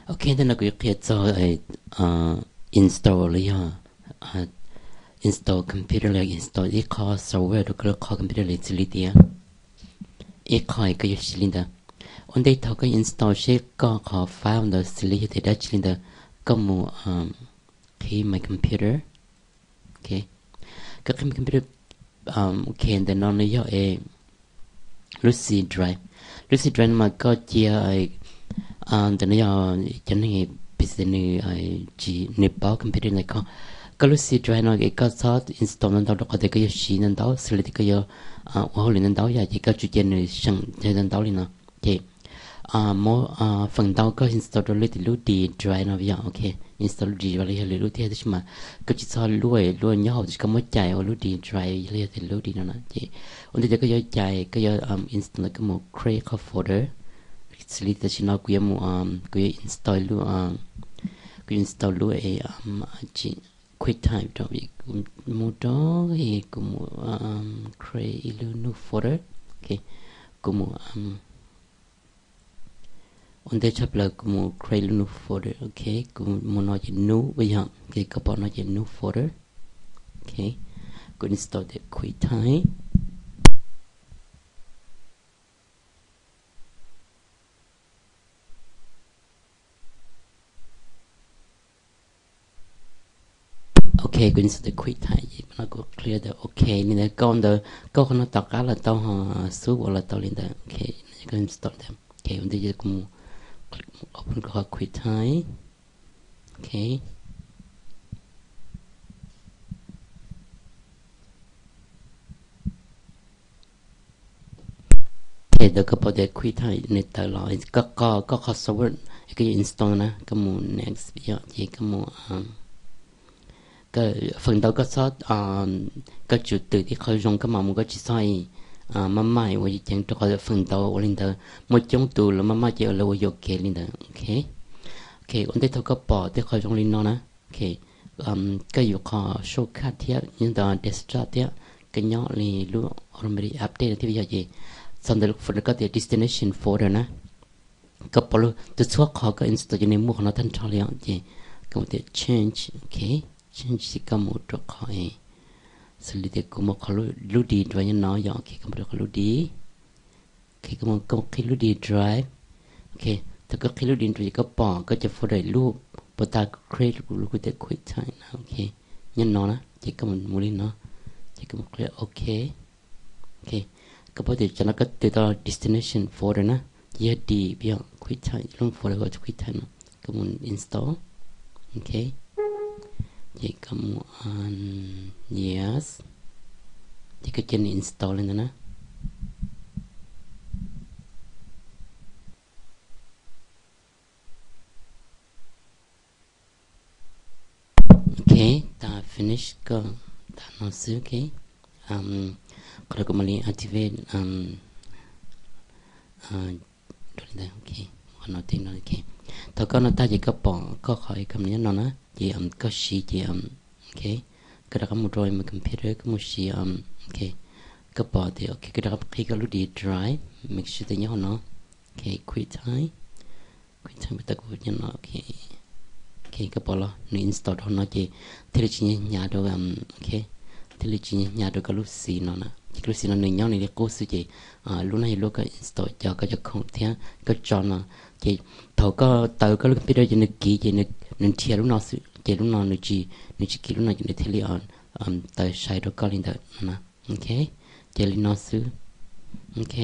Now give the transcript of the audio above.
Ok, ntawm no kuv yuav qhia txog install los yog install computer los yog install ib qho software rau koj lub qhov computer li xws li tias ib qho koj yuav siv li ntawd. Ua ntej thaum koj install seb koj qhov file ntawd xws li yog tias dab tsi li ntawd, koj mus qhib My Computer. Ok, koj qhib My Computer. Ok, ntawm no nws yog lub C drive. Lub C drive no mas koj cia ntawm no yog cov neeg pis nws tsis, nws paub computer ntawm koj. Koj lub C drive no es koj txhob install ntau ntau rau qhov tias koj yuav siv ntau ntau, xws li tias koj yuav ua hauj lwm ntau ntau yom, ces koj tsuas cia nws seem ntau ntau li no. Ces muab feem ntau koj install rau lub tias lub D drive no yom. Ok, install lub D drive los yog lwm lub thiab, tab sis mas koj tsis txhob luaj luaj nyob hauv, tab sis koj muab cais ua lub D drive los yog tias lub D no na. Ces ua ntej tias koj yuav cais, koj yuav install ntawd koj mus create qhov folder. Xws li tam sim no kuv yuav mus, kuv yuav install lub, kuv yuav install lub QuickTime rau, kuv mus rau, kuv mus create ib lub new folder. Ok, kuv mus ua ntej tshaj plaws kuv mus create lub new folder. Ok, kuv mus no ces new, yog ces koj pom no ces new folder. Ok, kuv install tias QuickTime. Ok, kuv install tias QuickTime, no kuv clear tias ok li ntawd. Koj ntawd koj qhov no tom qab los tau, ho xub ua los tau li ntawd. Ok, koj install ntawd. Ok, ua ntej kuv mus open qhov QuickTime. Ok, ces ntawd koj pom tias QuickTime nws tawm los, koj qhov, koj qhov software koj yuav install na, koj mus next yom, ces koj mus, feem ntau koj txhob, koj tsum twm tib qho zoo koj mam mus, koj tsis txhob maj maj ua ceev ceev rau qhov feem ntau ua li ntawd muaj coob tus lawv maj maj ces lawv ua yuam kev li ntawd. Ok, ok, ua ntej thaum koj pom tej qhov zoo li no na, ok, koj yuav qhov shortcut thiab nyob ntawm desktop thiab, koj nyob li lub automatic update no thiab yog ces txog ntawm lub folder koj tias destination folder na, koj pom lub, tus txhua qhov koj install ces nws muaj qhov no tag nrho li os. Ces koj mus tias change. Ok, change ces koj mus rau qhov, xws li tias kuv mus qhov lub D drive nyob no yom. Ok, koj mus rau qhov lub D. Ok, koj mus, koj mus qhib lub D drive. Ok, thaum koj qhib lub D drive ces koj pom koj cov folder lub puas tag create lub kuv tias QuickTime na. Ok, nyob no na, ces koj mus mus li no, ces koj mus qhib ok. Ok, koj paub tias cov no koj twv tau destination folder na, ces yog D, yog QuickTime, lub folder koj QuickTime no, koj mus install. Ok, ces koj mus yes, ces koj cia nws install li ntawd na. Ok, tas finish koj tas no xwb. Ok, qhov no kuv mam li activate. Ok, qhov no tej no. Ok, thaum koj no tag ces koj pom koj qhov icon nyob no na, ces koj siv ces, ok, koj rov qab mus rau my computer koj mus siv. Ok, koj pom tias ok, koj rov qab qhib koj lub D drive, make sure tias nyob hauv no. Ok, QuickTime, QuickTime puas tag kuv nyob no. Ok, ok, koj pom los nws install rau hauv no ces thiaj li tsis hnyav hnyav rau, ok, thiaj li tsis hnyav hnyav rau koj lub xis no na. Ces koj lub xis no nws nyob nws li qub xwb ces lub no yog lub koj install cov koj cov khoom thiab koj tso no. Ces thaum koj taws koj lub computer ces nws kiv ces nws nrhiav lub no xwb, ces lub no nws tsis, nws tsis kiv lub no ces nws thiaj li taws sai rau koj li ntawd no na. Ok, ces li no xwb. Ok,